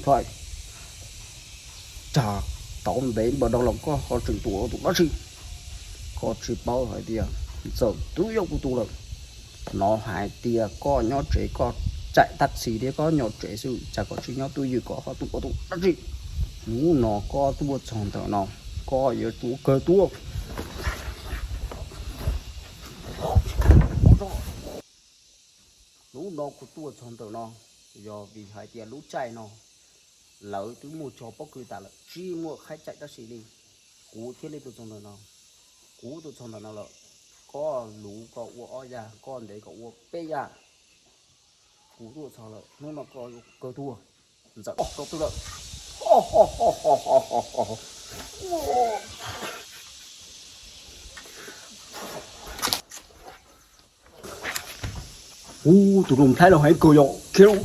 Thaij, tsag tau ntev npaum no los koj ho tseem tuaj ua tus dab tsi? Koj tsis paub hais tias Ntxawm twb yog kuv tus lawm. Hnov hais tias koj nyob tsev, koj caij taxi thiab koj nyob tsev xwb, cas koj tsis nyob twj ywm, koj ho tuaj ua tus dab tsi? Hnub no koj tuaj txog ntawm no, koj yuav tsum kawg tuag. Hnub no kuv tuaj txog ntawm no, yog vim hais tias lub caij no lawv twb muaj tso pob kws tas lawm, tsis muaj qhaib caij tab sis li. Kuv thiaj li tuaj txog ntawm no. Kuv tuaj txog ntawm no lawm, koj luv koj ua ob yam, koj ntev koj ua peb yam. Kuv tuaj txog lawm, hnub no koj yuav kawg tuag. Ntxawm rau twg lawm? Ub, tus Looj Thaib no heev kawg yom, khiav lauj.